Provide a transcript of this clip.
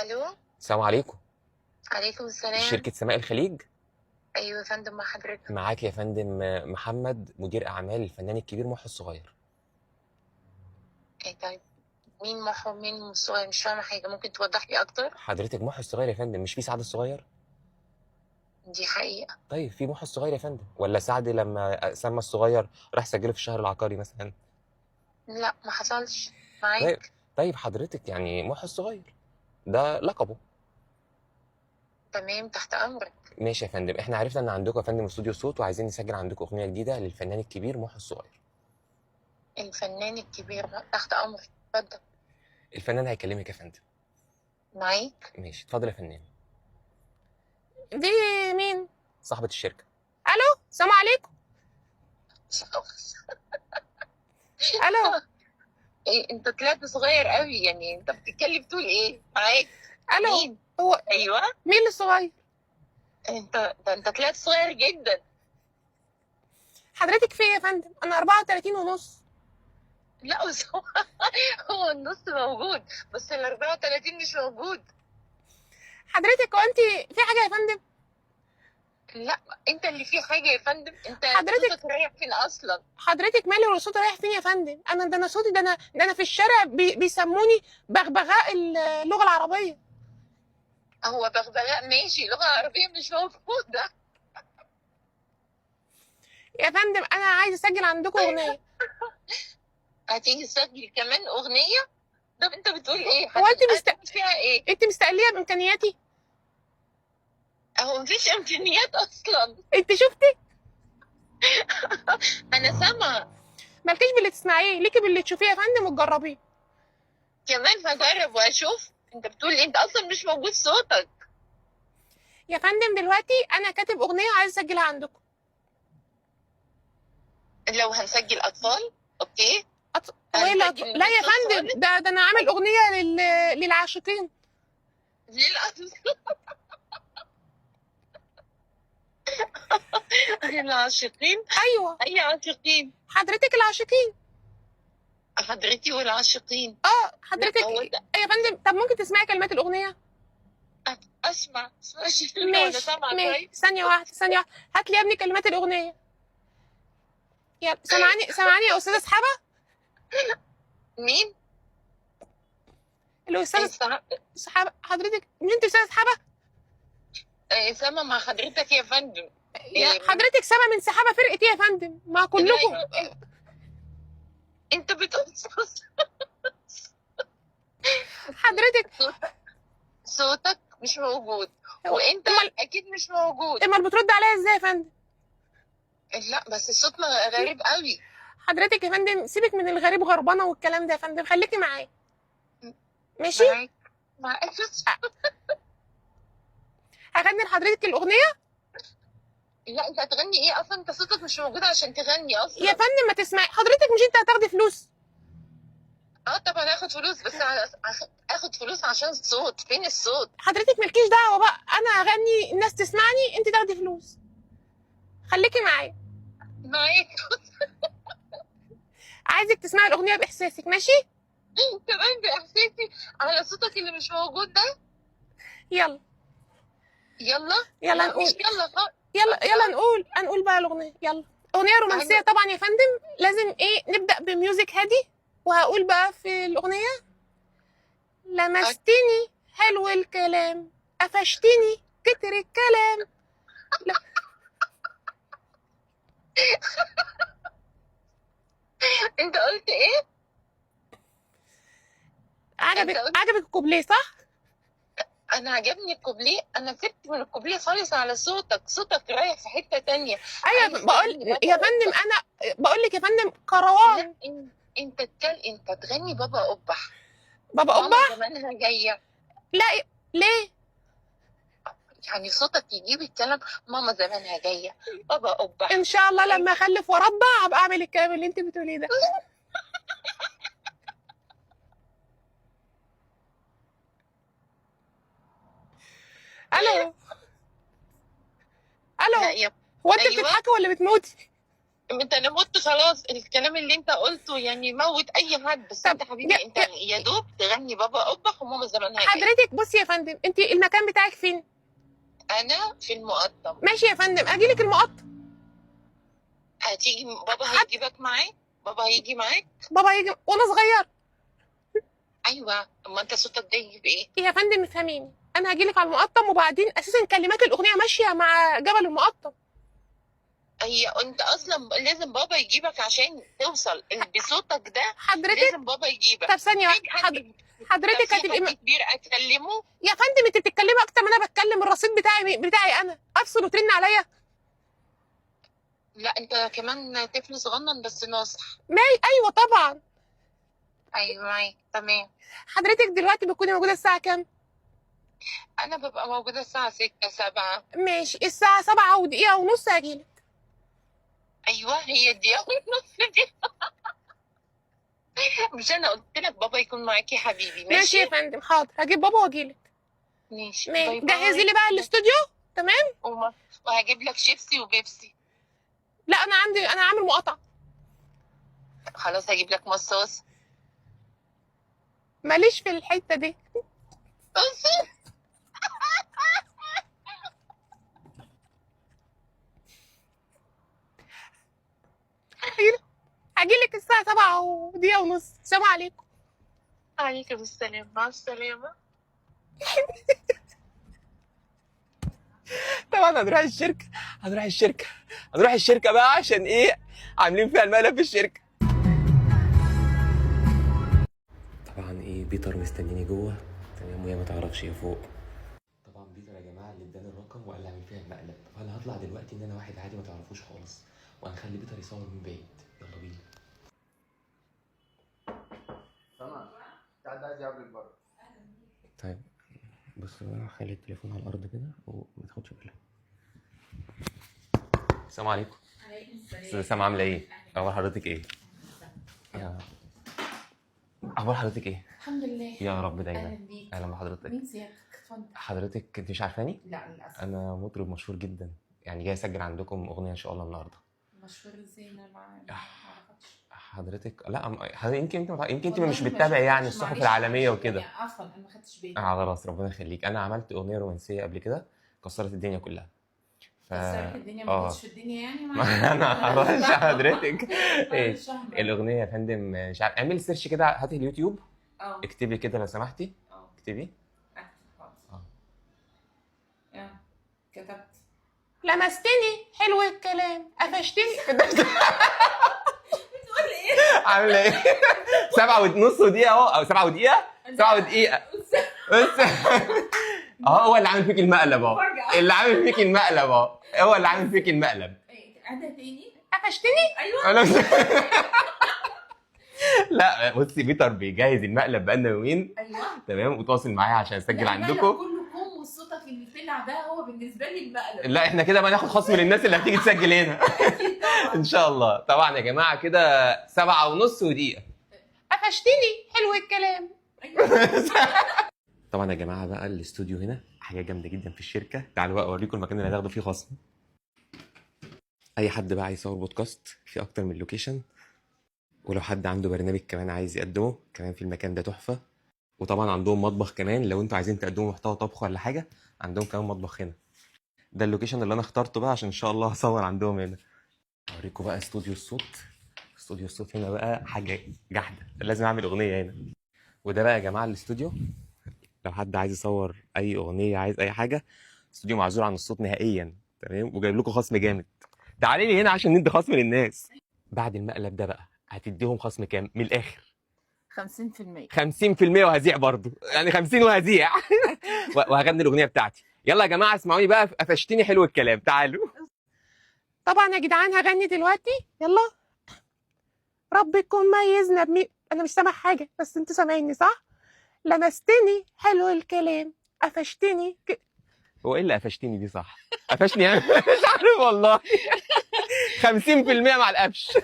الو. السلام عليكم. عليكم السلام. شركة سماء الخليج. ايوه يا فندم، مع حضرتك. معاك يا فندم محمد، مدير اعمال الفنان الكبير محي الصغير. ايه طيب، مين محو مين الصغير؟ مش فاهمه حاجه، ممكن توضح لي اكتر؟ حضرتك محي الصغير يا فندم، مش في سعد الصغير؟ دي حقيقه. طيب في محي الصغير يا فندم، ولا سعد لما سمى الصغير راح سجله في الشهر العقاري مثلا؟ لا ما حصلش. طيب معاك. طيب حضرتك يعني محي الصغير ده لقبه. تمام، تحت امرك. ماشي يا فندم، احنا عرفنا ان عندكم يا فندم استوديو صوت وعايزين نسجل عندكم اغنية جديدة للفنان الكبير محي الصغير. الفنان الكبير، تحت امرك، اتفضل. الفنان هيكلمك يا فندم. معاك. ماشي، اتفضل يا فنان. دي مين؟ صاحبه الشركة. الو، السلام عليكم. الو. ايه انت طلعت صغير قوي، يعني انت بتتكلم تقول ايه؟ معاك. الو. مين؟ هو ايوه مين اللي صغير؟ انت ده انت طلعت صغير جدا. حضرتك في ايه يا فندم؟ انا 34 ونص. لا بس هو هو النص موجود، بس ال 34 مش موجود. حضرتك هو انت في حاجة يا فندم؟ لا انت اللي فيه حاجة يا فندم. انت حضرتك- صوتك رايح فين اصلا؟ حضرتك مالي ولا صوتي رايح فين يا فندم؟ انا ده انا صوتي ده انا ده انا في الشارع بيسموني بغبغاء اللغة العربية. هو بغبغاء ماشي، لغة عربية مش موجودة. يا فندم انا عايز اسجل عندكم اغنية. هتيجي تسجل كمان اغنية؟ طب انت بتقول ايه؟ هو انت هتعمل فيها ايه؟ انت مستقليه بامكانياتي؟ هو مفيش امكانيات اصلا. انت شفتي؟ انا سامعه. مالكيش باللي تسمعيه، ليكي باللي تشوفيه يا فندم وتجربيه. كمان هجرب واشوف. انت بتقول ايه؟ انت اصلا مش موجود صوتك. يا فندم دلوقتي انا كاتب اغنية وعايز اسجلها عندكم. لو هنسجل اطفال okay. هو ايه اللي هنسجل لا يا نص فندم، ده انا عامل اغنية للعاشقين. للأطفال. العاشقين؟ ايوه. اي عاشقين؟ حضرتك العاشقين. حضرتي والعاشقين. اه حضرتك. هو ده. يا فندم طب ممكن تسمعي كلمات الاغنية؟ اسمع اسمع. وانا ماشي سامعه. ماشي. طيب ثانية واحدة ثانية واحدة، هات لي يا ابني كلمات الاغنية. يلا سامعاني سامعاني يا استاذه سحابه؟ مين؟ الاستاذة سحابه، حضرتك مش انت استاذه سحابه؟ إيه، سامع مع حضرتك يا فندم. يا إيه. حضرتك سما من سحابه فرقه ايه يا فندم؟ ما كلكم. لا، انت بتقول حضرتك صوتك مش موجود، هو- وانت امال اكيد مش موجود. امال بترد عليا ازاي يا فندم؟ لا بس الصوت غريب قوي. حضرتك يا فندم سيبك من الغريب غربانه والكلام ده يا فندم، خليكي معايا ماشي؟ معاك معاك. هغني لحضرتك الاغنية. لا انت هتغني ايه اصلا؟ انت صوتك مش موجود عشان تغني اصلا. يا فندم ما تسمعي حضرتك، مش انت هتاخدي فلوس؟ اه طبعا هاخد فلوس، بس اخد فلوس عشان الصوت. فين الصوت؟ حضرتك مالكيش دعوه بقى، انا هغني الناس تسمعني، انت تاخدي فلوس. خليكي معايا. معاك. عايزك تسمعي الاغنية باحساسك، ماشي؟ كمان باحساسي على صوتك اللي مش موجود ده. يلا يلا يلا لا، نقول. مش يلا خالص. يلا يلا نقول، هنقول بقى الاغنية. يلا اغنية رومانسية طبعا يا فندم، لازم ايه نبدا ب music هادي. وهقول بقى في الاغنية: لمستني حلو الكلام، قفشتني كتر الكلام. لا. انت قلت ايه؟ عجبك؟ انت قلت- عجبك الكوبليه صح؟ انا عجبني الكوبليه، انا سبت من الكوبليه خالص على صوتك. صوتك رايح في حتة تانية. ايوه عايز بقول تغني يا بابا فندم، انا بقول لك يا فندم كروان. لا انت تتكلم، انت تغني بابا قبح. بابا ماما قبح؟ زمانها جاية. لا ليه؟ يعني صوتك يجيب الكلام. ماما زمانها جاية، بابا قبح. ان شاء الله لما اخلف واربع هبقى اعمل الكلام اللي انت بتقوليه ده. الو لا الو. يا هو انت أيوة. بتضحكي ولا بتموتي؟ انت انا مت خلاص. الكلام اللي انت قلته يعني موت اي حد. بس طب انت حبيبي انت يا دوب تغني بابا قبح وماما زمانها جاية. حضرتك بصي يا فندم، انت المكان بتاعك فين؟ انا في المقطم. ماشي يا فندم، اجيلك المقطم. هتيجي؟ بابا هيجيبك معاه؟ بابا هيجي معاك؟ بابا هيجي وانا صغير؟ ايوه، اما انت صوتك ده يجيب ايه؟ يا فندم افهميني، انا هجيلك على المقطم، وبعدين اساسا كلمات الاغنية ماشية مع جبل المقطم. هي انت اصلا لازم بابا يجيبك عشان توصل بصوتك ده. حضرتك لازم بابا يجيبك. طب ثانية في واحدة، حد حضرتك طب في هتبقي حد كبير اكلمه؟ يا فندم انت بتتكلمي اكتر ما انا بتكلم. الرصيد بتاعي انا افصل وترن عليا. لا انت كمان طفل صغنن بس ناصح. ايوه طبعا. ايوه معاك تمام. حضرتك دلوقتي بتكوني موجودة الساعة كام؟ انا ببقى موجودة الساعة 6 7. ماشي، الساعة 7:30 هجيلك. ايوه هي دي ونص دي. مش انا قلت لك بابا يكون معاكي حبيبي؟ ماشي يا فندم، حاضر، هجيب بابا واجيلك. ماشي، ماشي، bye bye. جهزي لي بقى الاستوديو. تمام. وهجيب لك شيبسي وبيبسي. لا انا عندي، انا عامل مقاطعه. خلاص هجيب لك مصاص. ماليش في الحتة دي. هجيلك الساعة 7:30. سلام عليكم. عليكم السلام، مع السلامة. طبعا هنروح الشركة، هنروح الشركة، هنروح الشركة بقى عشان ايه؟ عاملين فيها المقلب في الشركة. طبعا ايه، بيتر مستنيني جوه، تمام، وهي ما تعرفش هي فوق. طبعا بيتر يا جماعة اللي اداني الرقم وقال لي اعمل فيها المقلب، فانا هطلع دلوقتي ان انا واحد عادي ما تعرفوش خالص، وهنخلي بيتر يصور من بعيد. يلا بينا. سما، في حد عايز يقابلك بره. طيب بص بقى، خلي التليفون على الارض كده وما تاخدش بالك. السلام عليكم. عليكم السلام. استاذه سما عامله ايه؟ اخبار حضرتك ايه؟ يا اخبار حضرتك ايه؟ الحمد لله. يا رب دايما. اهلا بيك. اهلا بحضرتك. مين سيادتك؟ اتفضل. حضرتك انت مش عارفاني؟ لا للاسف. انا مطرب مشهور جدا، يعني جاي اسجل عندكم اغنية ان شاء الله النهارده. مشهور ازاي؟ انا ما اعرفكش. حضرتك لا حضرتك يمكن انت يمكن انت والله مش ما بتتابعي يعني شفتش. الصحف معلش، العالمية معلش. وكده. يعني عفوا انا ما خدتش بالي. خلاص ربنا يخليك. انا عملت اغنية رومانسية قبل كده كسرت الدنيا كلها. كسرت الدنيا؟ ما كنتش في الدنيا يعني. ما انا اعرفش حضرتك ايه مش فاهمه الاغنية يا فندم. مش عارف، اعملي search كده، هاتي اليوتيوب، اكتبي كده لو سمحتي. اكتبي. اكتب حاضر. كتبت. لمستني حلو الكلام، قفشتني. بتقول ايه؟ عامله ايه؟ 7:30 ودقيقة اهو، او 7 ودقيقة، 7 ودقيقة بس. اهو هو اللي عامل فيك المقلب اهو، اللي عامل فيك المقلب اهو، هو اللي عامل فيك المقلب. عدها تاني. قفشتني. ايوه. لا بصي، بيتر بيجهز المقلب بقالنا يومين. ايوه تمام، وتواصل معايا عشان اسجل لا، عندكم. المقلب كله كوم، وصوتك اللي طلع ده هو بالنسبة لي المقلب. لا احنا كده بقى ناخد خصم للناس اللي هتيجي تسجل هنا ان شاء الله. طبعا يا جماعة كده 7:30 ودقيقة. قفشتني حلو الكلام. ايوه. طبعا يا جماعة بقى الاستوديو هنا حاجة جامدة جدا في الشركة. تعالوا بقى اوريكم المكان اللي هناخده فيه خصم. اي حد بقى عايز يصور بودكاست في اكتر من location، ولو حد عنده برنامج كمان عايز يقدمه كمان في المكان ده تحفة. وطبعا عندهم مطبخ كمان لو انتوا عايزين تقدموا محتوى طبخ ولا حاجة، عندهم كمان مطبخ هنا. ده ال location اللي انا اخترته بقى عشان ان شاء الله هصور عندهم هنا. اوريكم بقى استوديو الصوت. استوديو الصوت هنا بقى حاجة جحده، لازم اعمل اغنية هنا. وده بقى يا جماعة الاستوديو، لو حد عايز يصور اي اغنية، عايز اي حاجة، استوديو معزول عن الصوت نهائيا. تمام، وجايب لكم خصم جامد. تعالي لي هنا عشان ندي خصم للناس. بعد المقلب ده بقى هتديهم خصم كام من الاخر؟ 50%. 50% وهزيع برضو، يعني 50 وهزيع. وهغني الاغنية بتاعتي. يلا يا جماعة اسمعوني بقى، قفشتني حلو الكلام، تعالوا. طبعا يا جدعان هغني دلوقتي، يلا. ربكم ميزنا بمي، انا مش سامع حاجة بس انتوا سامعيني صح؟ لمستني حلو الكلام، قفشتني هو ايه اللي قفشتني دي؟ صح قفشني يعني؟ مش عارف والله. 50% مع القفش.